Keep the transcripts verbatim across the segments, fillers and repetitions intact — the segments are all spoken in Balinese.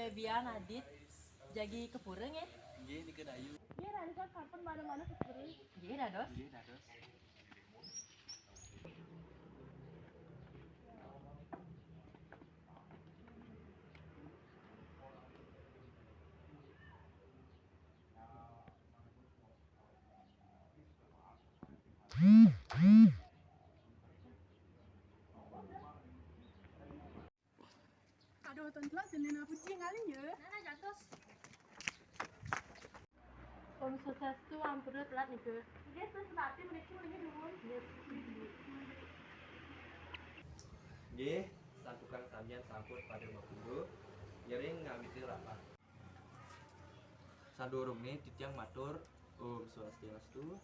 Febian Adit, jagi ka pura nggih? Nggih, nika dayu. Nggih, rancak kapan mana-mana ka pura. Nggih, dados. Nggih, dados. Aduh, tuan tuan, tuan nina puji ngalih ya. Nana jatuh. Om Swastiastu, ampura telat nika. Nggih, terus nanti menika menika dulu. Nggih, santukan samian sampun pada mapungguh, ngiring ngawiti rapat. Sadurunge titiang matur Om Swastiastu.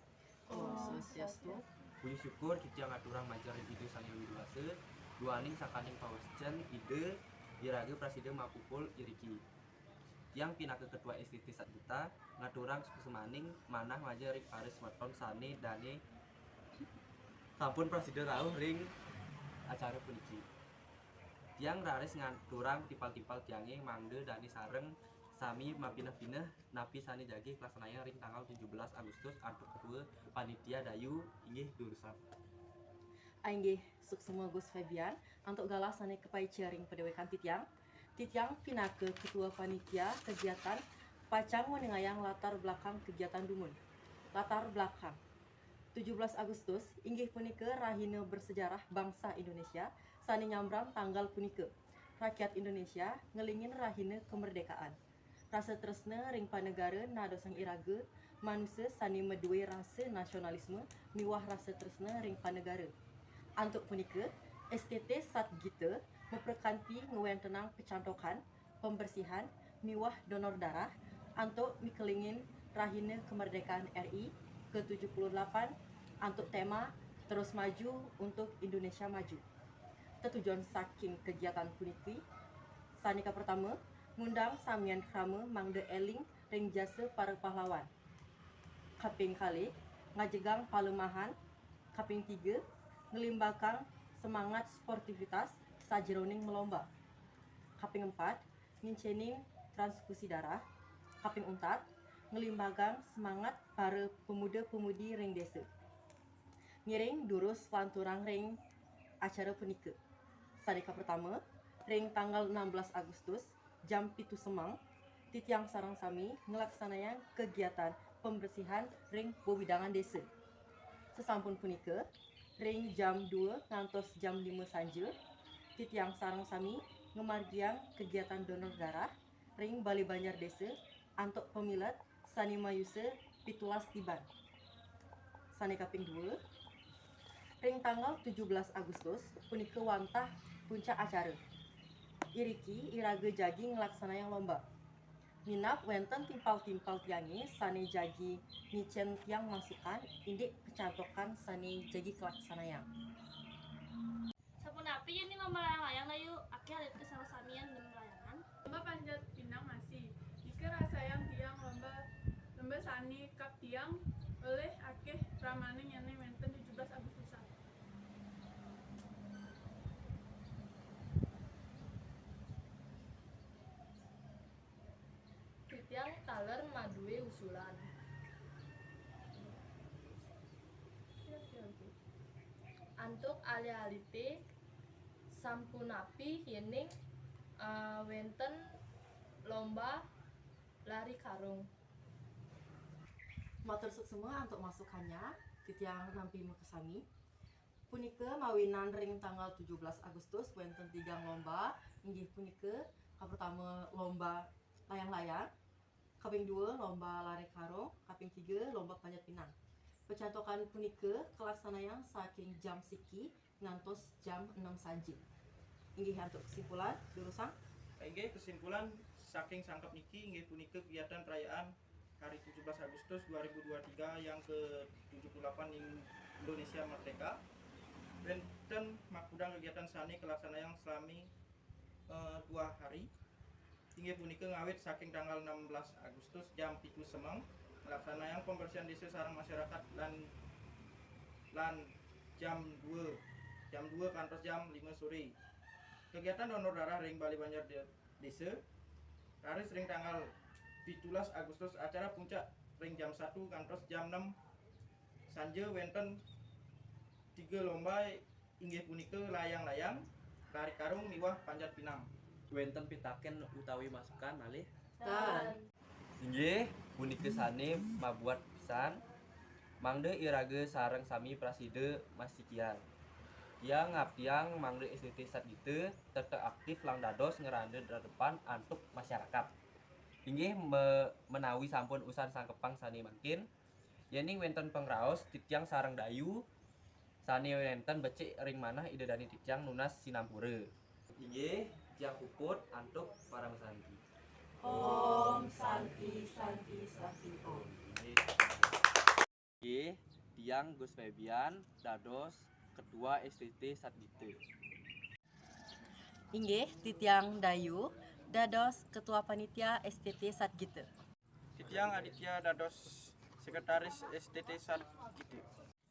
Om Swastiastu. Puji syukur titiang aturang majeng ring Ida Sang Hyang Widi Wasa, duaning sangkaning pawecen Ida iraga prasida mapupul iriki. Tiang pinaka Ketua S T T Satgita ngaturang suksmaning manah majeng ring para semeton sane dane sampun prasida rauh ring acara puniki. Tiang raris ngaturang timpal-timpal tiange mangda dane sareng sami mapineh-pineh napi sane jagi kalaksanayang ring tanggal tujuh belas Agustus antuk Ketua Panitia Dayu inggih durusang. Inggih, suksma Gus Febian, antuk galah sane kapaica ring padewekan titiang. Titiang pinaka Ketua Panitia Kegiatan pacang nguningayang latar belakang kegiatan dumun. Latar belakang. Tujuh belas Agustus inggih punika rahina bersejarah bangsa Indonesia sane nyambran tanggal punika. Rakyat Indonesia ngelingin rahina kemerdekaan. Rasa tresna ring panegara nadosang iraga manusa sane madue rasa nasionalisme miwah rasa tresna ring panegara. Antuk punika, S T T Satgita maprakanti ngwentenang pecantokan, pembersihan, miwah donor darah antuk mikelingin Rahina Kemerdekaan R I ke tujuh puluh delapan antuk tema Terus Maju untuk Indonesia Maju. Tetujon saking kegiatan puniki, sane kapertama, ngundang samian krama mangda eling ring jasa para pahlawan. Kaping kalih, ngajegang palemahan. Kaping tiga, nglimbakang semangat sportivitas sajeroning malomba. Kaping empat, ngincening transfusi darah. Kaping untat, nglimbakang semangat para pemuda-pemudi ring desa. Ngiring durus lanturang ring acara punika. Sane kapertama, ring tanggal enam belas Agustus, jam pitu semeng, titiang sareng sami nglaksanayang kegiatan pembersihan ring wewidangan desa. Sasampun punika, ring jam dua ngantos jam lima sanja, titiang sareng sami ngamargiang kegiatan donor darah ring Balai Banjar Desa antuk pamilet sane mayusa pitulas tiban. Sane kaping dua, ring tanggal tujuh belas Agustus punika wantah puncak acara. Iriki iraga jagi nglaksanayang lomba. Minab wenten timpal-timpal tiange sane jagi ngicen tiang masukan indik pecantokan sane jagi kalaksanayang. Sapunapi yen ning lomba layang-layang, Dayu? Akeh alit kesala samian nem layangan. Lomba panjat pinang masih. Nika rasayang tiang lomba, lomba sani kap tiang oleh akeh pramaning yen ning wenten tujuh belas Agustusan. Titiang taler madue usulan. Antuk alit-alite, sampunapi yening, eh, wenten lomba lari karung? Matur suksma antuk masukannya, titiang nampi makasami. Punika mawinan ring tanggal tujuh belas Agustus wenten tigang lomba, inggih punika, kapertama lomba layang-layang, kaping dua lomba lari karung, kaping tiga lomba panjat pinang. Pecantokan punika kalaksanayang saking jam siki ngantos jam enam sanja. Inggih antuk kesimpulan, durusang. Inggih, kesimpulan saking sangkep niki inggih punika kegiatan perayaan Hari tujuh belas Agustus dua ribu dua tiga yang ke tujuh puluh delapan Indonesia Merdeka. Wenten makudang kegiatan sane kalaksanayang selami, eh, dua hari. Inggih punika ngawit saking tanggal enam belas Agustus jam pitu semeng, nglaksanayang pembersihan desa sareng masyarakat lan, lan jam dua, jam dua kantos jam lima sore. Kegiatan donor darah ring Balai Banjar De-, Desa. Raris ring tanggal pitulas Agustus acara puncak ring jam satu ngantos jam enam sanja wénten tiga lomba inggih punika layang-layang, lari karung miwah panjat pinang. Wénten pitaken utawi masukan malih? Tan. Inggih, punika sané mabuat pisan, mangda iraga sareng sami prasida masikian. Tiang ngabdiang mangda S D T Satgita tetep aktif lan dados ngranda depan antuk masyarakat. Inggih me-, menawi sampun usan sangkepang sané mangkin, yéning wénten pangraos titiang sareng Dayu sané wénten becik ring manah Ida Dané titiang nunas sinampura. Inggih, tiang puput antuk paramasanti. Om Santi, Santi, Santi, Om. Inggih. Inggih, tiang Gus Febian dados Ketua S T T Satgita. Inggih, titiang Dayu dados Ketua Panitia S T T Satgita. Titiang Aditya dados Sekretaris S T T Satgita.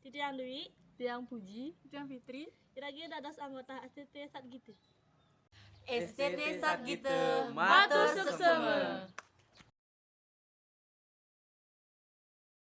Titiang Dwi. Tiang Puji. Tiang Fitri. Iraga dados anggota S T T Satgita. S T T Satgita, matur suksema.